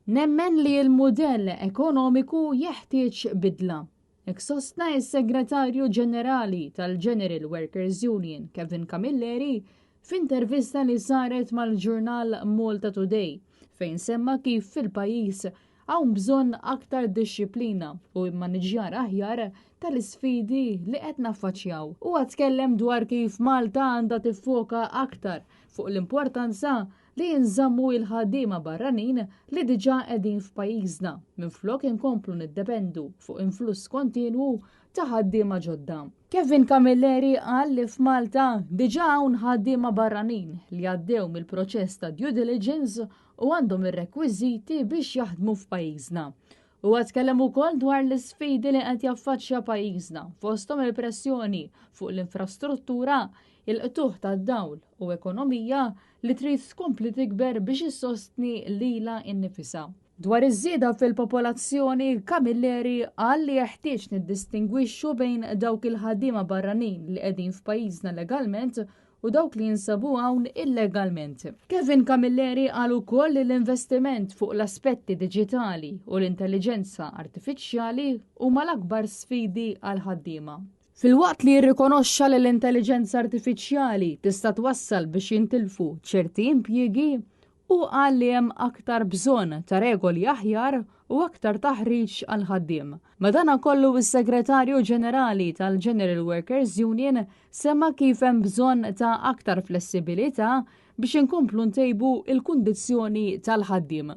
Nemmen li l-mudell ekonomiku jeħtieġ bidla. Hekk sostna s-Segretarju Ġenerali tal-General Workers Union Kevin Camilleri f'intervista li saret mal-ġurnal Malta Today fejn semma kif fil-pajjiż hawn bżonn aktar dixxiplina u immaniġjar aħjar tal-isfidi li qed naffaċċjaw. Huwa tkellem dwar kif Malta għandha tiffoka aktar fuq l-importanza li jinżammu l-ħaddiema barranin li diġà qegħdin f'pajjiżna minflok inkomplu niddependu fuq influss kontinwu ta' ħaddiema ġodda. Kevin Camilleri qal li f'Malta diġà hawn ħaddiema barranin li għaddew mill-proċess ta' due diligence u għandhom ir-rekwiżiti biex jaħdmu f'pajjiżna. Huwa tkellem ukoll dwar l-isfidi li qed jaffaċċja pajjiżna, fosthom il-pressjoni fuq l-infrastruttura, il-qtugħ tad-dawl u ekonomija li trid tkompli tikber biex issostni lilha nnifisha. Dwar iż-żieda fil-popolazzjoni, Camilleri qal li jeħtieġ niddistingwixxu bejn dawk il-ħaddiema barranin li qegħdin f'pajjiżna legalment u dawk li jinsabu hawn illegalment. Kevin Camilleri qal ukoll li l-investiment fuq l-aspetti diġitali u l-intelliġenza artifiċjali huma l-akbar sfidi għall-ħaddiema. Filwaqt li rrikonoxxa li l-intelliġenza artifiċjali tista' twassal biex jintilfu ċerti impjiegi, hu qal li hemm aktar bżonn ta' regoli aħjar u aktar taħriġ għall-ħaddiem. Madanakollu is-Segretarju Ġenerali tal-General Workers Union semma kif hemm bżonn ta' aktar flessibilità biex inkomplu ntejbu l-kundizzjoni tal-ħaddiem.